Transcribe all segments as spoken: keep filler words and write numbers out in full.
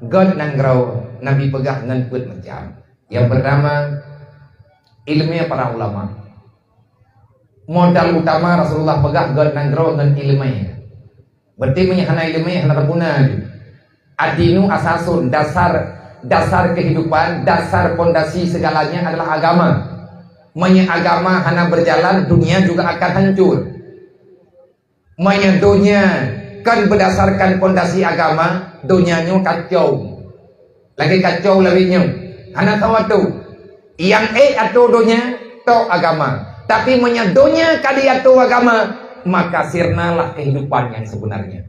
Göt nanggroe Nabi peugah ngon peuet macam. Yang pertama, ilmu para ulama. Modal utama Rasulullah peugah göt nanggroe ngon ilmu. Berarti meunyo hana ilmu, hana teuguna lé. Ad-dinu asasun, dasar, dasar kehidupan, dasar pondasi segalanya adalah agama. Meunyo agama hana berjalan, dunia juga akan hancur. Meunyo donya kon berdasarkan pondasi agama, donya nyoe kacau. Lagée kacau lawét nyoe, hana teuatoe. Nyang ék atoe donya, tok agama. Tapi meunyo donya ka diatoe agama, maka sirnalah kehidupan yang sebenarnya.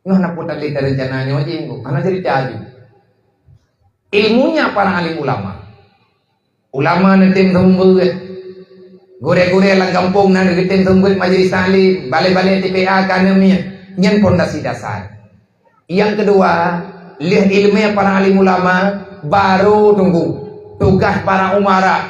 Nyoe hana peue tadi rencana nyoe jih, hana cerita jih. Ilmunya para alim ulama. Ulama neutem seumeubeuet. Gurée-gurée lam gampông na neutem seumeubeuet majelis taklim, balée-balée T P A ka neumiet. Nyan pondasi dasar. Nyang keudua, lheueh ileumé para alim ulama, baru tunggu tugaih para umara.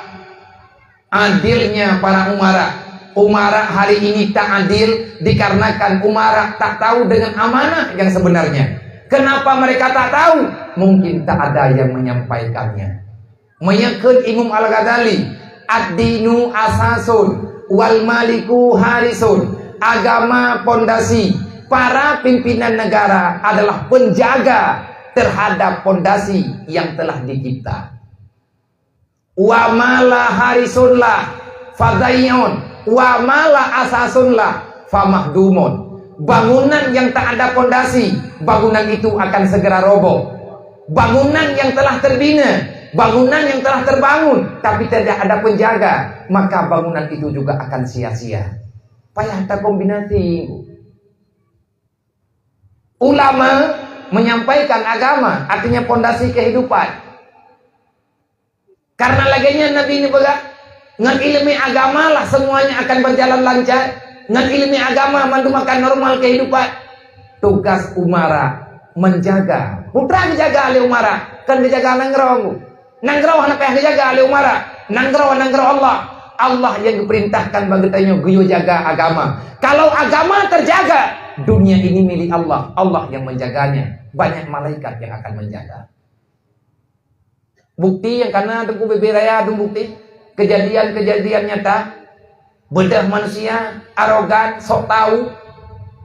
Adilnya para umara. Umara hari ini tak adil dikarenakan umara tak tahu dengan amanah yang sebenarnya. Kenapa mereka tak tahu? Mungkin tak ada yang menyampaikannya. Meunyoe kheun Imam Al-Ghazali, "Ad-dinu asasun, wal maliku harisun." Agama pondasi, para pimpinan negara adalah penjaga terhadap pondasi yang telah dicipta. "Wa ma la harisun lah, fadaiun, wa ma la asasun lah, famahdumun." Bangunan yang tak ada pondasi, bangunan itu akan segera roboh. Bangunan yang telah terbina, bangunan yang telah terbangun, tapi tidak ada penjaga, maka bangunan itu juga akan sia-sia. Payah takombinasi. Ulama menyampaikan agama, artinya pondasi kehidupan. Karena lagée nyan Nabi neupeugah, "Ngon ileumé agama lah semuanya akan berjalan lancar. Ngon ileumé agama mandum akan normal kehidupan." Tugas umara menjaga. Putra geujaga lé umara, kon geujaga nanggroe. Nanggroe hana payah geujaga lé umara. Nanggroe, nanggroe Allah. Allah yang geuperintahkan bak geutanyoe geuyue jaga agama. Kalau agama terjaga, dunia ini milik Allah. Allah yang menjaganya. Banyak malaikat yang akan menjaga. Bukti nyang kana Teungku Bebe Raya dum bukti. Kejadian-kejadian nyata. Beudôh manusia, arogan, sok tahu.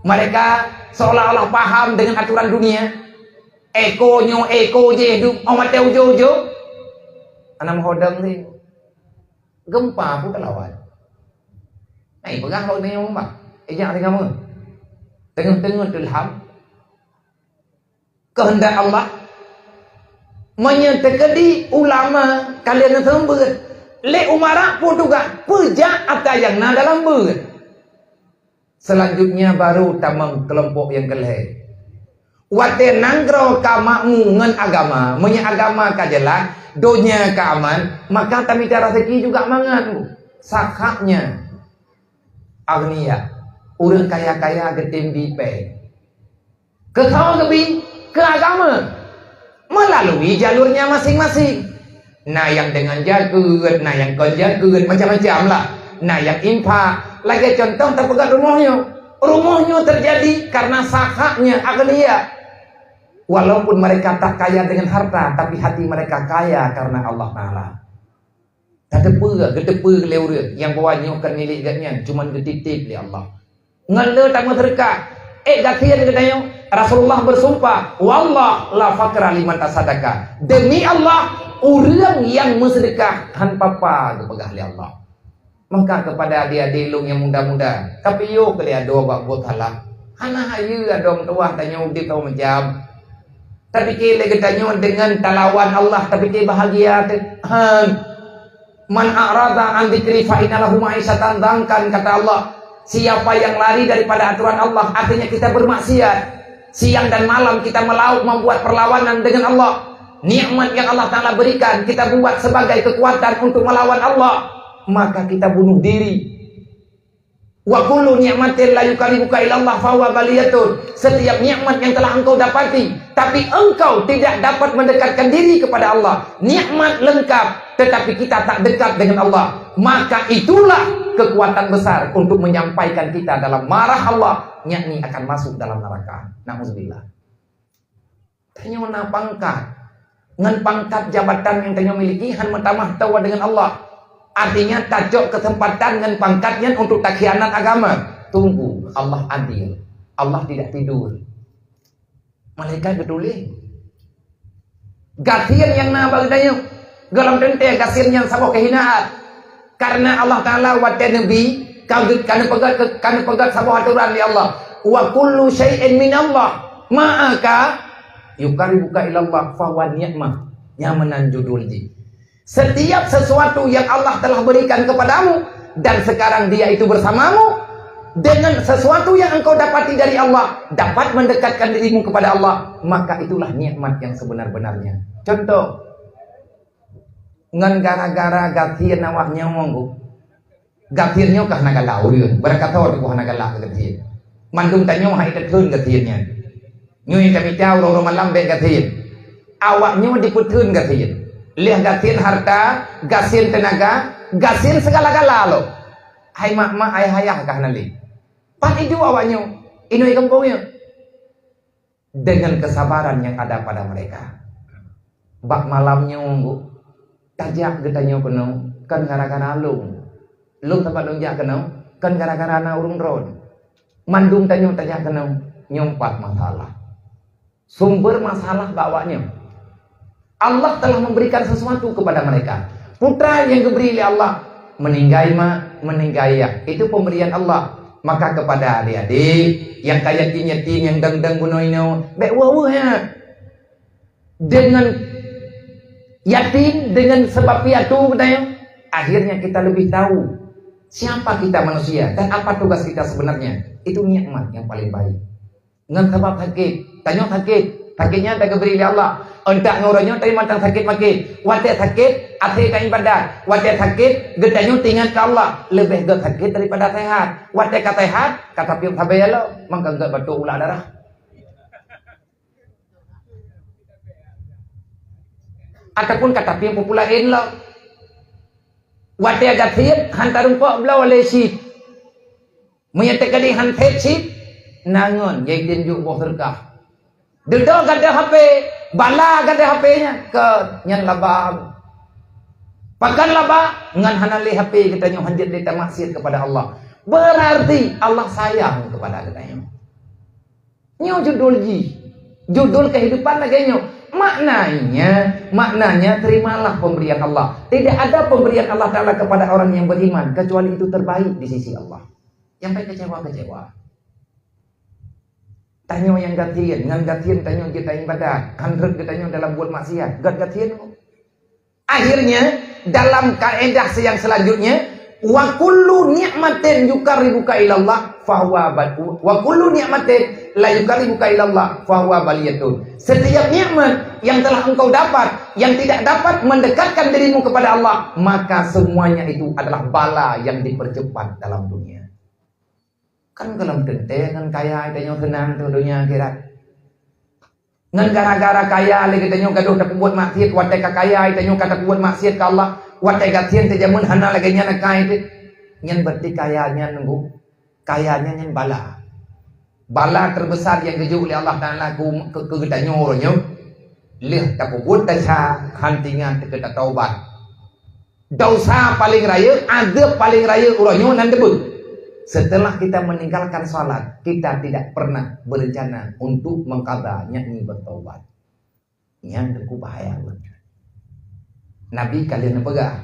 Mereka seolah-olah paham dengan aturan dunia. Eko nyoe, eko jih, duek 'oh maté ujoe-ujoe. Hana meuhodong lé. Gempa pun teulawan. Nah, ipeugah lôn nyoe mah. Ejak tinggai meuh. Teungoh-teungoh teulham. Keuheundak Allah. Meunyoe teukeudi ulama ka lheueh neuseumeubeuet, lé umara pun tugaih peujak atra nyang na dalam beuet. Selanjutnya baru tamong keulompok nyang keulhée. Watée nanggroe ka makmu ngon agama, meunyoe agama ka jeulaih, donya ka aman, maka tamita raseuki juga mangat. Sakhaknya aghnia, ureuëng kaya-kaya geutem bi péng. Keu soe geubi? Keu agama. Melalui jalurnya masing-masing. Na nyang deungon jakeuet, na nyang kon jakeuet, macam-macam lah. Na nyang infak. Lagée contoh tapeugah rumoh nyoe. Rumoh nyoe terjadi karena sakhaknya aghnia. Walaupun mereka tak kaya dengan harta, tapi hati mereka kaya karena Allah Ta'ala. Tateupeue, geuteupeue lé ureuëng nyang bahwa nyoe kon milék geuhnyan, cuman geutitép lé Allah. Ngon le tameuseudeukah, ék gasien geutanyoe, Rasulullah bersumpah, "Wallah la faqra liman tasaddaqa." Demi Allah, ureuëng nyang meuseudeukah han papa geupeugah lé Allah. Maka kepada adik-adik lôn nyang muda-muda, kapiôh keu lé adoe bak buet salah. Hana hayeue adoe meutuwah tanyoe udeb saboh macam. Tapike lé geutanyoe deungon talawan Allah, tapike bahagia teuh. Han. "Man a'rada an dzikri fa inna lahu ma'isyatan dhankan," kata Allah. Siapa yang lari daripada aturan Allah, artinya kita bermaksiat. Siang dan malam kita melaut membuat perlawanan dengan Allah. Nikmat yang Allah Ta'ala berikan, kita buat sebagai kekuatan untuk melawan Allah, maka kita bunuh diri. "Wa kullu ni'matin la yuqarribuka ilallah fahuwa baliyatun." Setiap nikmat yang telah engkau dapati, tapi engkau tidak dapat mendekatkan diri kepada Allah, nikmat lengkap, tetapi kita tak dekat dengan Allah, maka itulah kekuatan besar untuk menyampaikan kita dalam marah Allah, yakni akan masuk dalam neraka. Nauzubillah. Tanyoe na pangkat. Ngon pangkat jabatan nyang tanyoe miliki, han meutamah tawa deungon Allah. Artinya, tacok keuseumpatan ngon pangkat nyan untuk takhianat agama. Tunggu, Allah adil. Allah tidak tidur. Malaikat geutuléh. Gasien nyang na bak geutanyoe, gohlom teuntée gasien nyan saboh keuhinaan. Karena Allah Taala watée neubi ka geu-, ka neupeugét, ka neupeugét saboh atoran lé Allah. "Wa kullu syai'in minallah, ma aka yuqarribuka ilallah fahuwa ni'mah." Nyan meunan judul jih. Setiap sesuatu yang Allah telah berikan kepadamu dan sekarang dia itu bersamamu, dengan sesuatu yang engkau dapati dari Allah dapat mendekatkan dirimu kepada Allah, maka itulah nikmat yang sebenar-benarnya. Contoh, ngon gara-gara gasien awak nyoe, gasien nyoe ka hana galak ureuëng, beurakato teuk hana galak keu gasien. Mandum tanyoe hai teutheun gasien nyan. Nyoe nyang tamita uroe-uroe malam bék gasien. Awak nyoe dipeutheun gasien. Lheueh gasien harta, gasien teunaga, gasien segala-gala lom. Hai mak-mak, hai ayah ka hana lé. Pat iduek awak nyoe? Inong gampông nyoe. Dengan kesabaran yang ada pada mereka. Bak malam nyoe, tajak geutanyoe keunoe, kon gara-gara lôn. Lôn teumpat lôn jak keunoe, kon gara-gara na ureuëng droe. Mandum tanyoe tajak keunoe, nyoe pat masalah. Sumber masalah bak awak nyoe. Allah telah memberikan sesuatu kepada mereka. Putra yang diberi oleh Allah, meninggai mak, meninggai ayah. Itu pemberian Allah. Maka kepada adik-adik yang ka yatim-yatim, yang dang-dang bunoe inoe, bék weueh-weueh ya. Dengan yatim, dengan sebab piatu, katanya, akhirnya kita lebih tahu siapa kita manusia dan apa tugas kita sebenarnya. Itu nikmat yang paling baik. Ngon sabab sakét, tanyoe sakét, sakét nyan tageubri lé Allah. Eunteuk ngon uroe nyoe taimantong sakét maké. Watée sakét, até taibadat. Watée sakét, geutanyoe teuingat keu Allah. Leubeh gét sakét daripada sehat. Watée ka sehat, ka tapiôh sabe lom, mangka gét batuk ulak darah. Ataupun ka tapiôh peue-peue laén lom. Watée gasien, han tarumpok bloe lé cit. Meunyoe teukeudi han that cit, na ngon, jadi jeuet boh seudeukah. Dudoe gadôh H P, bala gadôh H P nyan, keu nyan laba. Pakon laba, ngon hana lé H P geutanyoe hanjeuet lé tamaksiet kepada Allah. Berarti Allah sayang kepada geutanyoe. Nyoe judul jih. Judul kehidupan lagée nyoe. Maknanya, maknanya terimalah pemberian Allah. Tidak ada pemberian Allah Taala kepada orang yang beriman kecuali itu terbaik di sisi Allah. Jangan kecewa-kecewa. Tanyoe nyang gasien, ngon gasien tanyoe jeuet taibadat, han rhot geutanyoe dalam buet maksiat, gét gasien. Akhirnya, dalam kaedah yang selanjutnya, wa kullu nikmatin yuqarribuka ilallah fahuwa bal-, wa kullu nikmatin la yuqarribuka ilallah fahuwa baliyatun. Setiap nikmat yang telah engkau dapat, yang tidak dapat mendekatkan dirimu kepada Allah, maka semuanya itu adalah bala yang dipercepat dalam dunia. Kan gohlom teuntée ngon kaya tanyoe seunang teuh donya akhirat. Ngon gara-gara kaya lé geutanyoe gadôh tapeubuet maksiet, watée ka kaya tanyoe ka tapeubuet maksiet keu Allah, watée gasien teuh jameun hana lagée nyan akai teuh. Nyan berarti kaya nyan nunggu, kaya nyan nyan bala. Bala terbesar nyang geujok lé Allah Taala keu, keu, keu geutanyoe uroe nyoe, lheueh tapeubuet desya, han teuingat keu tataubat. Dosa paling rayeuk, azeub paling rayeuk uroe nyoe nan teubeue. Setelah kita meninggalkan salat, kita tidak pernah berencana untuk mengqadha, yakni bertaubat. Nyan teungku bahaya beutôi. Nabi ka lheueh neupeugah.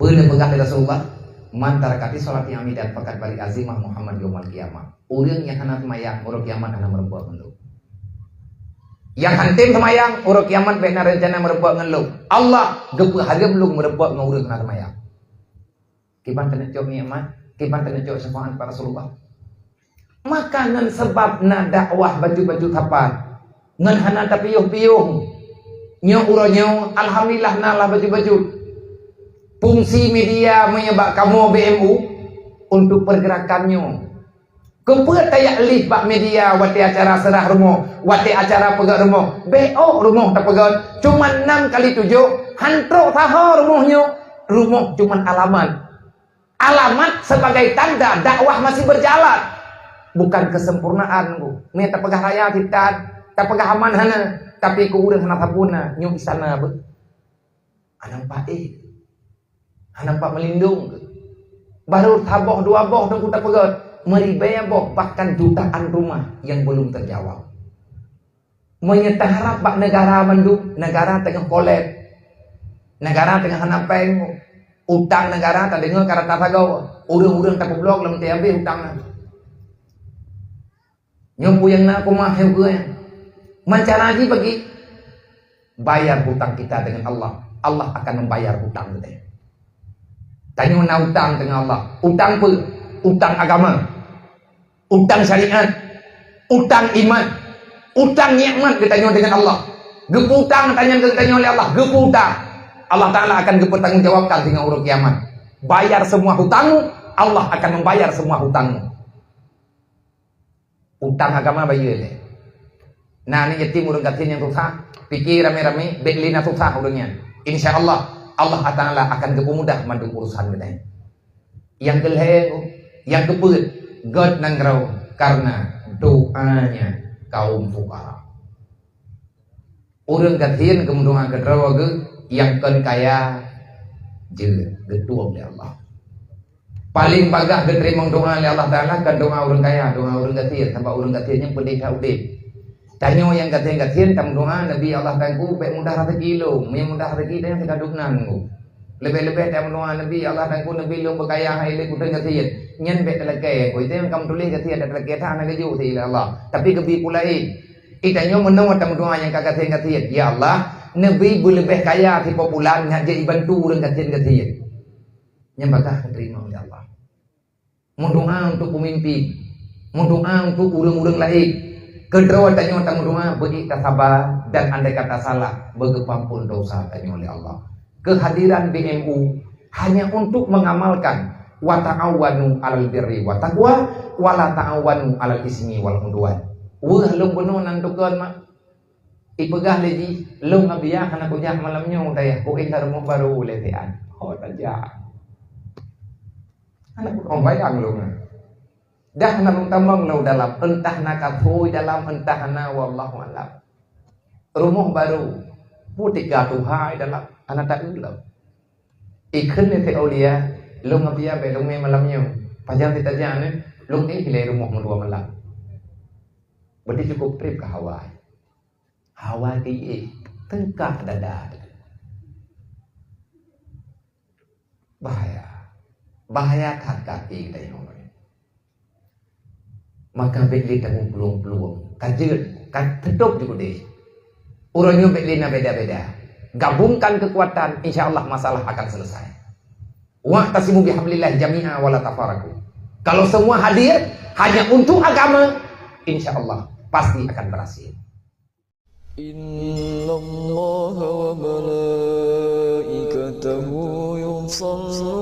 Peue neupeugah lé Rasulullah? "Man taraka fi sholati amidan faqad bari'a zimmahu Muhammad yaumal qiyamah." Ureuëng nyang hana seumayang, uroe kiamat hana meurumpok ngon lôn. Nyang han tem seumayang, uroe kiamat bék na reuncana meurumpok ngon lôn. Allah geupeu hareuem lôn meurumpok ngon ureuëng hana seumayang. Kiban taneuk cok nikmat, kiban taneuk cok syafaat bak Rasulullah. Maka ngon sabab na dakwah bacut-bacut sapat, ngon hana tapiôh-piôh. Nyoe uroe nyoe, alhamdulillah, na lah bacut-bacut. Fungsi media meunyoe bak kamoe B M U untuk pergerakan nyoe. Keupeue tajak live bak media watée acara seurah rumoh, watée acara peugét rumoh? Bék ôk rumoh tapeugét, cuma nam kali tujoh, han trok saho rumoh nyoe, rumoh cuma alamat. Alamat sebagai tanda dakwah masih berjalan. Bukan kesempurnaan, Bu. Mie tapeugah raya sitan, Tapeugah aman hana, tapi keu ureuëng hana sapeue na, nyoe istana beuh. Hana nampak éh. Hana nampak meulindong. Baru saboh dua boh teungku tapeugah, meuribèe boh, bahkan jutaan rumah yang belum terjawab. Meunyoe taharab bak negara mandum, negara teungoh kolep. Negara teungoh hana péng. Utang negara tadeungoe ka rata sagoe. Ureuëng-ureuëng tapeubloe lam T M B utang na. Nyoe peue nyang na keumah nyoe keuh nyan. Meucara jih bagi bayar hutang kita dengan Allah. Allah akan membayar hutang kita. Tanyoe na utang dengan Allah. Utang peue? Utang agama. Utang syariat, utang iman, utang nikmat geutanyoe dengan Allah. Geupeu utang tanyoe geutanyoe lé Allah, geupeu utang. Allah Taala akan geupeutanggong jawabkan singoh uroe kiamat. Bayar semua hutangmu, Allah akan membayar semua hutangmu. Utang agama bayeue lé. Na aneuk yatim ureuëng gasien nyang susah, pike ramé-ramé, bék lé na susah ureuëng nyan. Insya Allah, Allah Taala akan geupeu mudah mandum urusan geutanyoe. Nyang keulhèe, nyang keupeuet, gét nanggroe kareuna doanya kaum fukara. Ureuëng gasien geumeudoá keudroe geuh nyang kon kaya jeuet geutueng lé Allah. Paleng bagaih geuteurimong doá lé Allah Taala kon doá ureuëng kaya, doá ureuëng gasien, sabab ureuëng gasien nyan peudeh that udeb. Tanyoe nyang gasien-gasien tameudoá, Nabi Allah Teungku bék mudah raseuki lôn, meunyoe mudah raseuki tanyoe teuka dub nan ngon. Leubeh-leubeh tameudoá Nabi Allah Teungku, Nabi lôn beukaya hai lé kuteueng gasien. Nyan bék talakée, keu itu nyang ka meutuléh gasien dan talakée that hana geujok si ilée Allah. Tapi geubi peue laén. Itanyoe meunoe tameudoá nyang ka gasien-gasien, "Ya Allah, neubi beuleubeh kaya si po pulan nyak jeuet ibantu ureuëng gasien-gasien." Nyan bagaih geuteurimong lé Allah. Meudoá untuk peumimpin, meudoá untuk ureuëng-ureuëng laén. Keudroe tanyoe tameudoá beuék tasaba dan andai kata salah, beugeupeuampon dosa tanyoe lé Allah. Keuhadiran B M U hanya untuk mengamalkan, "Wa ta'awanu 'alal birri wa taqwa, wa la ta'awanu 'alal ismi wal 'udwan." Weueh lôn bunoe nan tukon mak. Ipeugah lé jih, "Lôn Abiya hana kujak malam nyoe dayah, kuéh lam rumoh barô lé siat." Ho tajak. Hana kutamong bayang lôn. Dah na lôn tamong lôn dalam, entah na ka phôi dalam, entah na, wallahu a'lam. Rumoh barô, peue tika tuha dalam, hana taeu lom. Ikheun lé si aulia, "Lôn Abiya bék lôn mé malam nyoe. Pajan sitajan, eh, lôn éh lé rumoh meudua malam." Berarti cukup trép keu hawa. Hawa keu éh, teungkah dada. Bahaya. Bahaya that kaki kita nyoe. Maka bék lé tameuplueng-plueng. Ka jeuet, ka teutôb di udeh. Uroe nyoe bék lé na beda-beda. Gabungkan kekuatan, insya Allah masalah akan selesai. Wa'tasimu bihablillah jami'a wa la tafarraqu. Kalau semua hadir hanya untuk agama, insya Allah pasti akan berhasil. Innallaha wa malaikatahu yusalluna